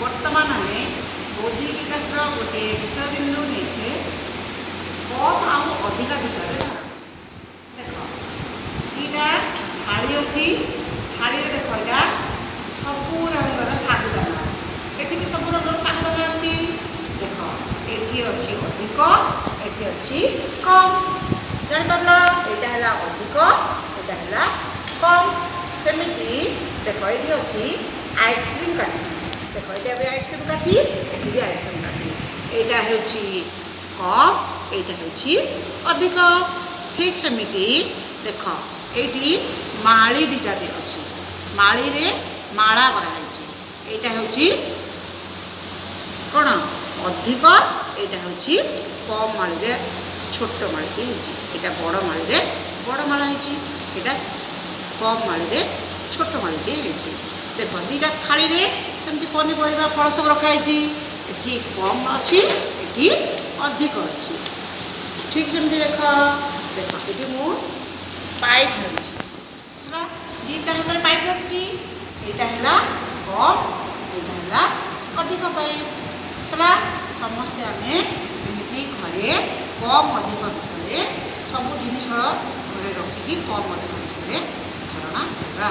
ବର୍ତ୍ତମାନ ଆମେ ବୌଦ୍ଧିକ ବିକାଶର ଗୋଟିଏ ବିଷୟବିନ୍ଦୁ ନେଇଛେ, କମ୍ ଆଉ ଅଧିକା ବିଷୟରେ ଧାରଣା। ଦେଖ, ଦୁଇଟା ଥାଳି ଅଛି। ଥାଳିରେ ଦେଖ, ଏଇଟା ସବୁ ରଙ୍ଗର ଶାଗୁଦାନା ଅଛି। ଏଠି ବି ସବୁ ରଙ୍ଗର ଶାଗୁଦାନା ଅଛି। ଦେଖ, ଏଠି ଅଛି ଅଧିକ, ଏଠି ଅଛି କମ୍। ଜାଣିପାରିଲ? ଏଇଟା ହେଲା ଅଧିକ, ଏଇଟା ହେଲା କମ୍। ସେମିତି ଦେଖ, ଏଇଠି ଅଛି ଆଇସ୍କ୍ରିମ୍ କାଠି। ଦେଖ, ଏଇଟା ବି ଆଇସ୍କ୍ରିମ୍ କାଠି, ଏଠି ବି ଆଇସ୍କ୍ରିମ୍ କାଠି। ଏଇଟା ହେଉଛି କମ୍, ଏଇଟା ହେଉଛି ଅଧିକ। ଠିକ୍ ସେମିତି ଦେଖ, ଏଇଠି ମାଳି ଦୁଇଟା ଅଛି। ମାଳିରେ ମାଳା କରାହେଇଛି। ଏଇଟା ହେଉଛି କ'ଣ? ଅଧିକ। ଏଇଟା ହେଉଛି କମ୍। ମାଳିରେ ଛୋଟ ମାଳିଟି ହେଇଛି। ଏଇଟା ବଡ଼ ମାଳିରେ ବଡ଼ ମାଳ ହେଇଛି। ଏଇଟା କମ୍ ମାଳିରେ ଛୋଟ ମାଳିଟିଏ ହେଇଛି। ଦେଖ, ଦୁଇଟା ଥାଳିରେ ସେମିତି ପନିପରିବା, ଫଳ ସବୁ ରଖାହେଇଛି। ଏଠି କମ୍ ଅଛି, ଏଠି ଅଧିକ ଅଛି। ଠିକ୍ ସେମିତି ଦେଖ। ଦେଖ, ଏଠି ମୁଁ ପାଇପ୍ ଧରିଛି, ହେଲା? ଦୁଇଟା ହାତରେ ପାଇପ୍ ଧରିଛି। ଏଇଟା ହେଲା କମ୍, ଏଇଟା ହେଲା ଅଧିକ ପାଇପ୍। ହେଲା? ସମସ୍ତେ ଆମେ ଏମିତି ଘରେ କମ୍ ଅଧିକ ବିଷୟରେ ସବୁ ଜିନିଷ ଘରେ ରଖିକି କମ୍ ଅଧିକ ବିଷୟରେ ଧାରଣା ଦେବା।